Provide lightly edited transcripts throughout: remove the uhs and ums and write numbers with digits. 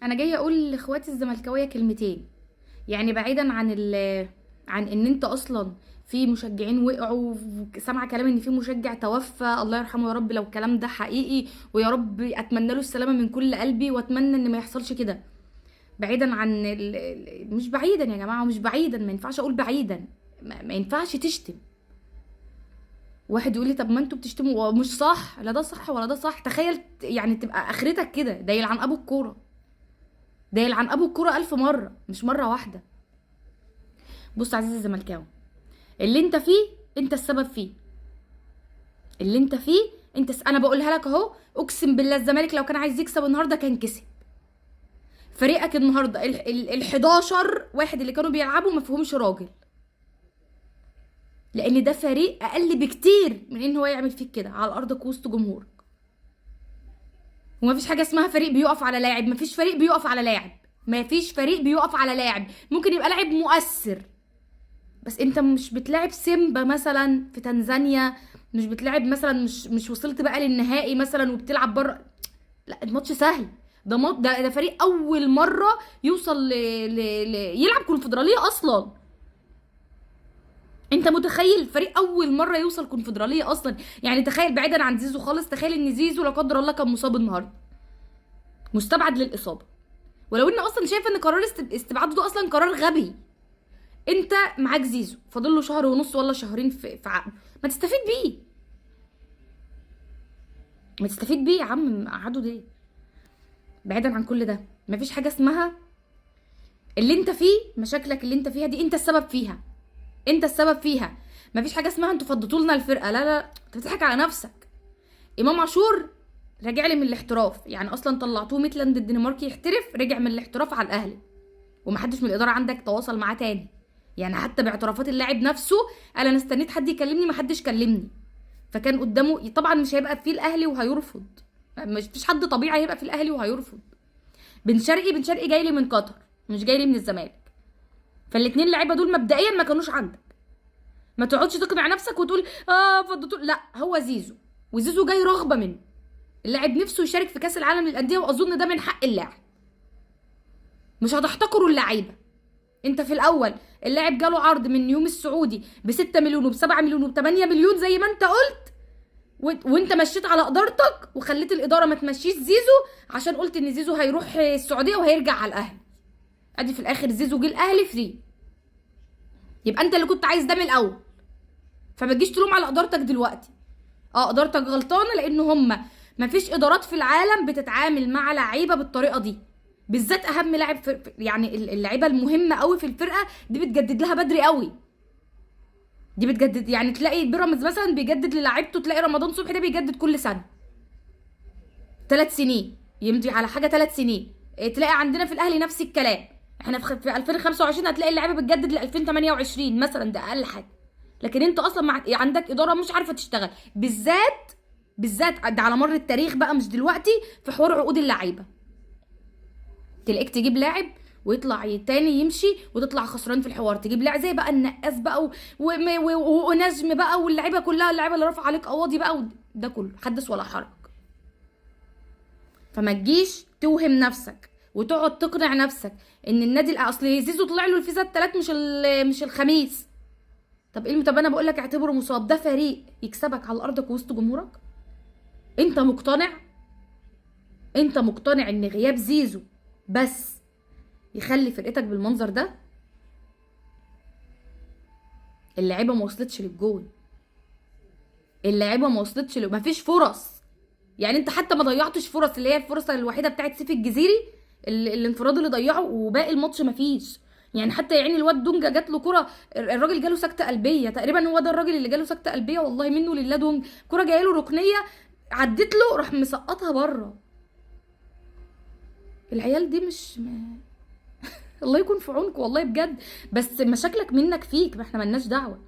انا جاية اقول لاخواتي الزملكاويه كلمتين، يعني بعيدا عن عن ان انت اصلا في مشجعين وقعوا، سامعه كلام ان في مشجع توفى، الله يرحمه يا رب لو الكلام ده حقيقي، ويا رب اتمنى له السلامة من كل قلبي، واتمنى ان ما يحصلش كده. بعيدا عن مش بعيدا يا جماعة، مش بعيدا، ما ينفعش اقول بعيدا، ما ينفعش تشتم. واحد يقول لي طب ما انتوا بتشتموا، مش صح، لا ده صح ولا ده صح. تخيل يعني تبقى اخرتك كده، ده يلعن ابو الكورة، ده يلعن ابو الكورة 1000 مرة مش مرة واحدة. بص عزيزي الزملكاوي، اللي انت فيه انت السبب فيه، اللي انت فيه انت انا بقولها لك اهو، اقسم بالله الزمالك لو كان عايز يكسب النهارده كان كسب. فريقك النهارده ال 11 واحد اللي كانوا بيلعبوا ما فيهمش راجل، لان ده فريق اقل بكتير من ان هو يعمل فيك كده على ارضك وسط جمهورك. وما فيش حاجة اسمها فريق بيقف على لاعب، ما فيش فريق بيقف على لاعب، ما فيش فريق بيقف على لاعب. ممكن يبقى لاعب مؤثر، بس انت مش بتلاعب سيمبا مثلا في تنزانيا، مش بتلاعب مثلا، مش وصلت بقى للنهائي مثلا وبتلعب بره، لا الماتش سهل. ده ده فريق اول مرة يوصل يلعب كونفدراليه اصلا. انت متخيل فريق اول مرة يوصل كونفدراليه اصلا؟ يعني تخيل، بعيدا عن زيزو خالص، تخيل ان زيزو لا قدر الله كان مصاب النهارده، مستبعد للاصابة، ولو ان اصلا شايفه ان قرار استبعاده ده اصلا قرار غبي. انت معاك زيزو فاضل له شهر ونص ولا شهرين في عقده، ما تستفيد بيه، ما تستفيد بيه يا عم، قعدوا ليه؟ بعيدا عن كل ده، مفيش حاجة اسمها اللي انت فيه، مشاكلك اللي انت فيها دي انت السبب فيها، انت السبب فيها. مفيش حاجة اسمها انتوا فضيتوا لنا الفرقة، لا لا، انت بتضحك على نفسك. امام عاشور راجع لي من الاحتراف، يعني اصلا طلعتوه ميتلاند الدنماركي يحترف، رجع من الاحتراف على الاهلي، ومحدش من الادارة عندك تواصل معاه تاني. يعني حتى باعترافات اللاعب نفسه قال انا استنيت حد يكلمني، محدش كلمني. فكان قدامه طبعا مش هيبقى في الاهلي وهيرفض، مش فيش حد طبيعي هيبقى في الاهلي وهيرفض. بن شرقي جاي لي من قطر، مش جاي لي من الزمالك. فالاتنين لعيبة دول مبدئيا ما كانوش عندك. ما تقعدش تقنع نفسك وتقول فضلتوا، لا هو زيزو، وزيزو جاي رغبة منه، اللاعب نفسه يشارك في كاس العالم للاندية، واظن ده من حق اللاعب. مش هتحتقروا اللعيبة. انت في الاول اللاعب جاله عرض من نيوم السعودي ب6 مليون وب7 مليون وب8 مليون زي ما انت قلت، وانت مشيت على ادارتك وخليت الادارة ما تمشيش زيزو عشان قلت ان زيزو هيروح السعودية وهيرجع على الاهلي. ادي في الاخر زيزو جه الاهلي free، يبقى انت اللي كنت عايز ده من الاول. فما تجيش تلوم على ادارتك دلوقتي. ادارتك غلطانة، لان هم ما فيش ادارات في العالم بتتعامل مع لعيبة بالطريقة دي، بالذات اهم لاعب في يعني اللعيبة المهمة قوي في الفرقة دي بتجدد لها بدري قوي، دي بتجدد. يعني تلاقي بيراميدز مثلا بيجدد للاعيبته، تلاقي رمضان صبحي ده بيجدد كل سنة 3 سنين، يمضي على حاجة 3 سنين. تلاقي عندنا في الاهلي نفس الكلام، احنا في 2025 هتلاقي اللعيبة بتجدد ل 2028 مثلا، ده اقل حاجة. لكن انت اصلا عندك ادارة مش عارفه تشتغل، بالذات ده على مر التاريخ بقى مش دلوقتي، في حوار عقود اللعيبة. تلاقيك تجيب لاعب ويطلع تاني يمشي وتطلع خسران في الحوار، تجيب لاعب زي بقى النقاس بقى ونجم بقى واللعيبة كلها، اللعيبة اللي رفع عليك قواضي بقى، ده كله حدث ولا حرج. فما تجيش توهم نفسك وتقعد تقنع نفسك ان النادي اصل زيزو طلع له الفيزا الثلاث مش الخميس. طب ايه؟ طب انا بقول لك اعتبره مصاب، ده فريق يكسبك على ارضك وسط جمهورك؟ انت مقتنع؟ انت مقتنع ان غياب زيزو بس يخلي فرقتك بالمنظر ده؟ اللعيبة ما وصلتش للجون، اللعيبة ما وصلتش مفيش فرص. يعني انت حتى ما ضيعتش فرص، اللي هي الفرصة الوحيدة بتاعت سيف الجزيري الانفراد اللي ضيعه، وباقي الماتش مفيش. يعني حتى يعني الواد دونجا جات له كره، الراجل جاله سكته قلبية تقريبا، هو ده الراجل اللي جاله سكته قلبية والله منه لله. دونجا كره جاية له ركنيه عدت له راح مسقطها بره. العيال دي مش الله يكون في عونكم والله بجد، بس مشاكلك منك فيك، ما احنا ملناش دعوه.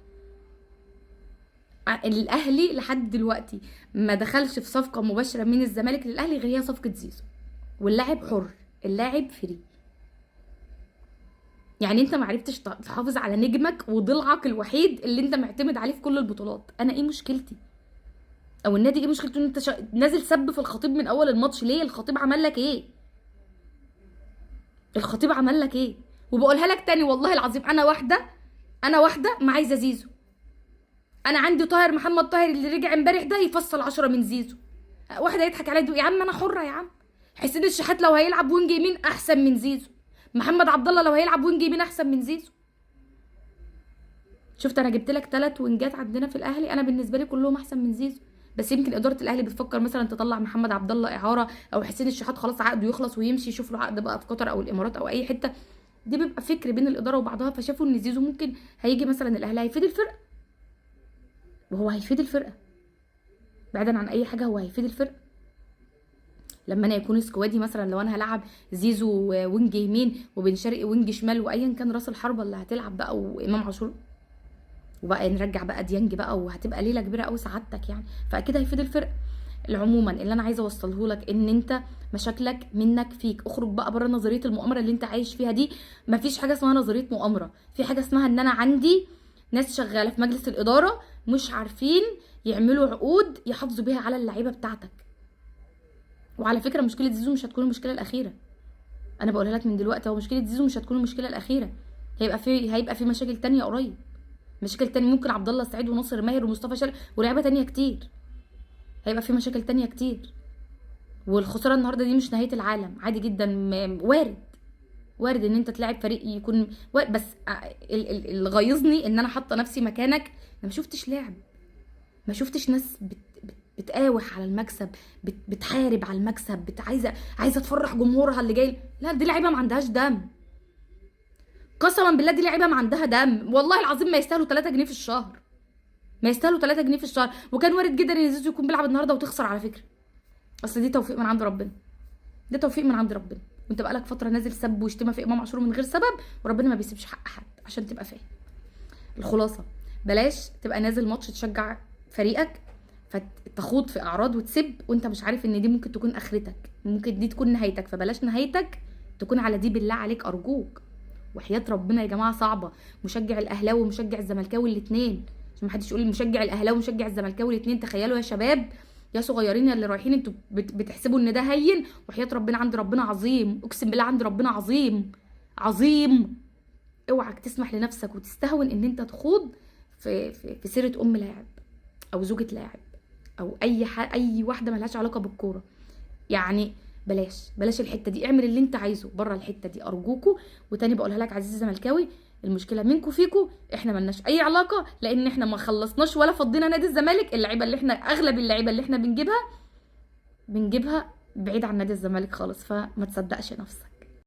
الاهلي لحد دلوقتي ما دخلش في صفقة مباشرة من الزمالك للاهلي غير هي صفقة زيزو، واللاعب حر، اللاعب free. يعني انت ما عرفتش تحافظ على نجمك وضلعك الوحيد اللي انت معتمد عليه في كل البطولات. انا ايه مشكلتي؟ او النادي ايه مشكلته ان انت نازل سب في الخطيب من اول الماتش؟ ليه الخطيب عمل لك ايه؟ الخطيب عمل لك ايه؟ وبقولها لك تاني والله العظيم، انا واحدة ما عايزه زيزو. انا عندي طاهر محمد طاهر اللي رجع امبارح ده يفصل 10 من زيزو. واحدة يضحك عليا يا عم انا حره يا عم. حسين الشحات لو هيلعب wing يمين احسن من زيزو. محمد عبد الله لو هيلعب wing يمين احسن من زيزو. شفت انا جبت لك 3 وينجات عندنا في الاهلي، انا بالنسبة لي كلهم احسن من زيزو. بس يمكن ادارة الاهلي بتفكر مثلا تطلع محمد عبد الله اعاره، او حسين الشحات خلاص عقده يخلص ويمشي، يشوف له عقد بقى في قطر او الامارات او اي حتة. دي بيبقى فكر بين الادارة وبعضها. فشافوا ان زيزو ممكن هيجي مثلا الاهلي هيفيد الفرقة، وهو هيفيد الفرقة بعيدا عن اي حاجة، هو هيفيد الفرقة. لما انا يكون squad ي مثلا لو انا هلعب زيزو wing يمين وبن شرقي wing شمال، وايا كان راس الحربة اللي هتلعب بقى، وامام عاشور، وبقى نرجع بقى ديانج بقى، وهتبقى ليلة كبيرة قوي سعادتك يعني. فاكيد هيفيد الفرقة. عموما اللي انا عايزه اوصله لك ان انت مشاكلك منك فيك. اخرج بقى بره نظرية المؤامرة اللي انت عايش فيها دي. مفيش حاجة اسمها نظرية مؤامرة، في حاجة اسمها ان انا عندي ناس شغالة في مجلس الادارة مش عارفين يعملوا عقود يحافظوا بيها على اللعيبة بتاعتك. وعلى فكرة مشكلة زيزو مش هتكون المشكلة الاخيرة، انا بقولها لك من دلوقتي، هو مشكلة زيزو مش هتكون المشكلة الاخيرة. هيبقى في مشاكل تانية قريب، مشاكل تانية ممكن عبد الله السعيد وناصر ماهر ومصطفى شلبي ولاعيبه تانية كتير. هيبقى في مشاكل تانية كتير. والخسارة النهارده دي مش نهاية العالم، عادي جدا، وارد ان انت تلاعب فريق يكون بس اللي غيظني ان انا حاطه نفسي مكانك. انا ما شفتش لعب، ما شفتش ناس بتقاوح على المكسب، بتحارب على المكسب، عايزه تفرح جمهورها اللي جاي. لا، دي لعيبة ما عندهاش دم، قسما بالله دي لعيبة ما عندها دم، والله العظيم ما يستاهلوا 3 جنيه في الشهر، ما يستاهلوا 3 جنيه في الشهر. وكان وارد جدا ان زيزو يكون بيلعب النهارده وتخسر على فكرة. اصل دي توفيق من عند ربنا، ده توفيق من عند ربنا. وانت بقالك فترة نازل سب وشتمه في امام عاشور من غير سبب، وربنا ما بيسيبش حق حد، عشان تبقى فاهم. الخلاصة، بلاش تبقى نازل ماتش تشجع فريقك فتخوض في اعراض وتسب وانت مش عارف ان دي ممكن تكون اخرتك، ممكن دي تكون نهايتك. فبلاش نهايتك تكون على دي، بالله عليك ارجوك وحياة ربنا يا جماعة صعبة. مشجع الاهلاوي ومشجع الزملكاوي الاثنين، عشان ما حدش يقول مشجع الاهلاوي ومشجع الزملكاوي الاثنين. تخيلوا يا شباب يا صغيرين يا اللي رايحين، انتوا بتحسبوا ان ده هين، وحياة ربنا عند ربنا عظيم، اقسم بالله عند ربنا عظيم عظيم. اوعك تسمح لنفسك وتستهون ان انت تخوض في في, في سيره ام لاعب او زوجة لاعب او اي واحدة ملهاش علاقة بالكورة. يعني بلاش الحتة دي، اعمل اللي انت عايزه بره الحتة دي ارجوكوا. وتاني بقولها لك عزيزي الزملكاوي، المشكلة منكم فيكم، احنا ملناش اي علاقة، لان احنا ما خلصناش ولا فضينا نادي الزمالك. اللعيبة اللي احنا اغلب اللعيبة اللي احنا بنجيبها بعيد عن نادي الزمالك خالص، فما تصدقش نفسك.